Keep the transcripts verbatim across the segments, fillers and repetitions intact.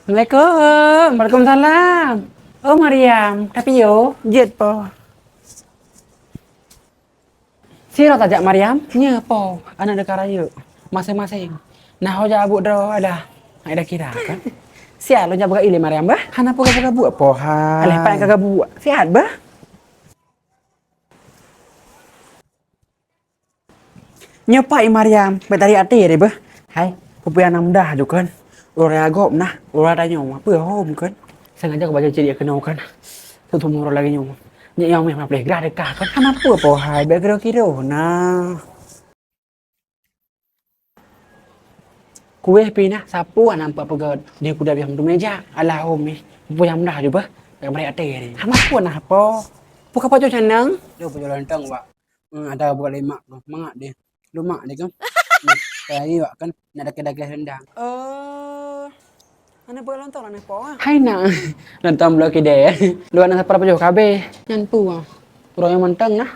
Assalamualaikum. Waalaikumsalam. Oh, Mariam, tapi yo, jeuet po. Sidroe tajak Mariam, nyoe po, aneuk deuka rayeuk, maséng-maséng. Nah, ho jak buet droe alah, hai dah kira kan. Siat lôn jak beugai lé Mariam bah. Hana peue ka buet po hai. Alah, pat ka buet. Siat bah. Nyoe pat i Mariam, bèk tari até deh beuh. Hai, peue-peue nyang mudah ju kan. Uroe raya gob nah, uroe raya tanyoe, peue hom kan. Sengaja kubaca cit keunoe kan. Tutoe uroe lagèe nyoe. Nyak nyang meuh na pleh grah deukah kan. Hana peue po hai, bèk kiro-kiro nah. Kueh pih na, sapeue hana nampak peugöt, di kuda biang tu meja. Alah umi, peue nyang mudah ju beuh, bèk meurayek até ni. Hana peue nah po. Peue ka pajoh canang? Yo pajoh lontong, Wak. Hmm, ada buat lé mak tu. Mangat deh. Lu mak deh kan. Hmm, kayak ni, Wak kan, nak dakeh-dakeh rendang. Oh. Hana buat lontong lah ni po ah. Hai nak. Lontong bloe kideh. Luwa na sapar pajoh ka abéh. Nyan peue ah. Uroe nyang mantong nah.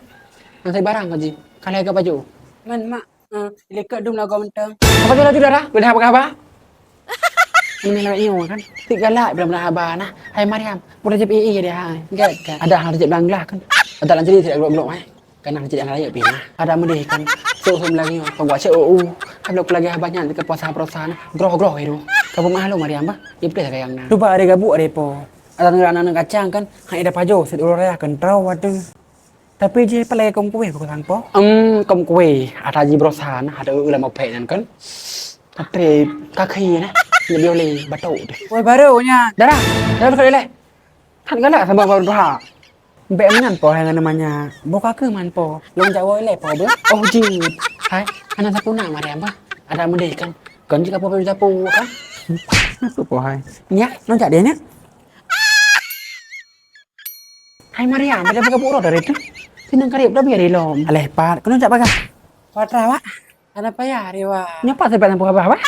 Nang sai barang kaji. Ka lhèe ka pajoh. Man mak. Eh, likot dum lagoe mantong. Apa tu laju dara? Beudah apa khabar? Ini lewat nyoe kan. Tik galak bilang-bilang haba nah. Hai Mariam, boleh jep ii dia hai. Enggak kan. Ada hal jep langlah kan. Ada lanjut tidak blok-blok hai. Kana cit aneuk rayeuk pih nah. Ada meudeh kan. Sok hom lagèe nyoe, peubuet cit u. Ka lôn lagèe haba nyan keu puasa-puasa nah. Groh-groh itu. Ka beumah lôn Mariam bah. Iblih gayang na. Cuba ada gabuk ada po. Ada aneuk-aneuk kacang kan. Hai dah pajoh sit uroe raya kan trau waduh. Tapi jih palai kong kueh bukan po. Em, kong kueh. Ada ji brosa nah, ada ulam opek nyan kan. Tapi kaki nah. Nyebiole batuk deh. Woi baru nya. Darah. Darah dekat leh. That galak sama baru doha. Bèk meunan po hai ngon namanya. Boh ka keuh man po. Lôn jak woe ilèe po beuh. Oh jeuet. Hai, hana sapeue na Mariam bah. Ada meudeh kan. Kon jih ka po sapeue kan. Apa po hai? Nyak, lôn jak deh nyak. Hai Mariam, pada buka buku dari tu. Sinang karib dah biar ilom. Alah pat, kena jak bagah. Patra wak. Hana payah hari wak. Nyapa sebab lampu abah bah?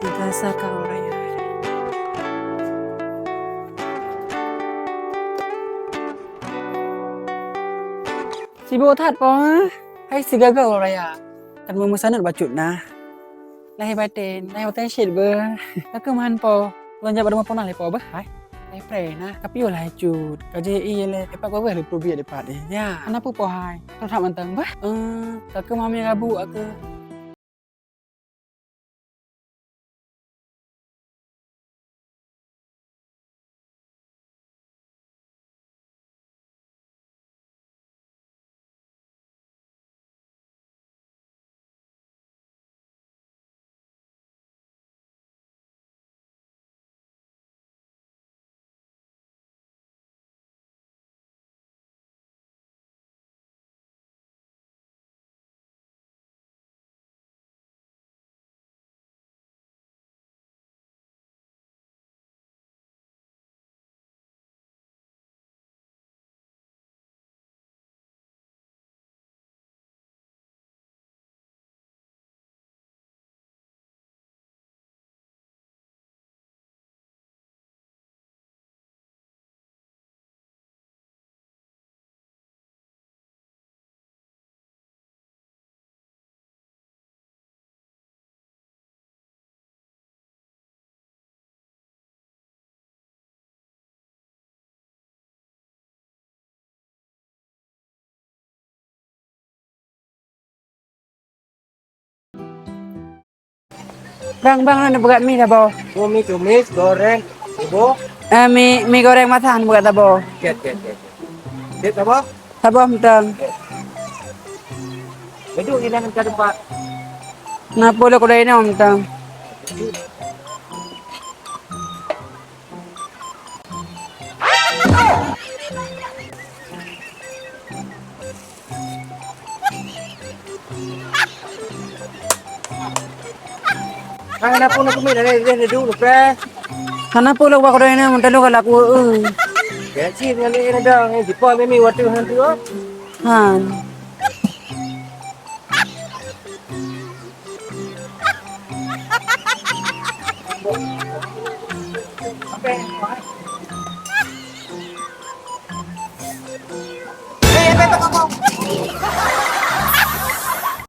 Biasa kau raya. Sibuk that po, ha? Hai sigaga ureueng raya. Kan meumeusaneut bacut nah. Lahé batén, lahé batén cit beuh. Ka keuh meuhan po. Lôn jak bak rumoh po nah lé po beuh, hai. Hai preh nah, ka piôh lahé cut. Ka jih ie lé, ipat ku beuh lé peubiet ipat ie. Ya, hana peue po hai. Rhot that mantong beuh. Eh, ka keuh mami rabu ka keuh. Bang, bang, na beugat mi saboh. Oh, mi tumis, goreng, saboh. Eh, mi, mi goreng masan beugat saboh. Cek, cek, cek. Cek saboh? Saboh mantong. Duduk di dalam tempat. Na peue lôn kudai nyoe mantong. Hai, hana peue na keumiet, ada deh, deh, deh, deh, deh. Hana peue lôn bak kudai na, meutalô ka laku, eh. Ya, cit, ngan deh, deh, deh, jipo mimi waktu hantu, oh. Han.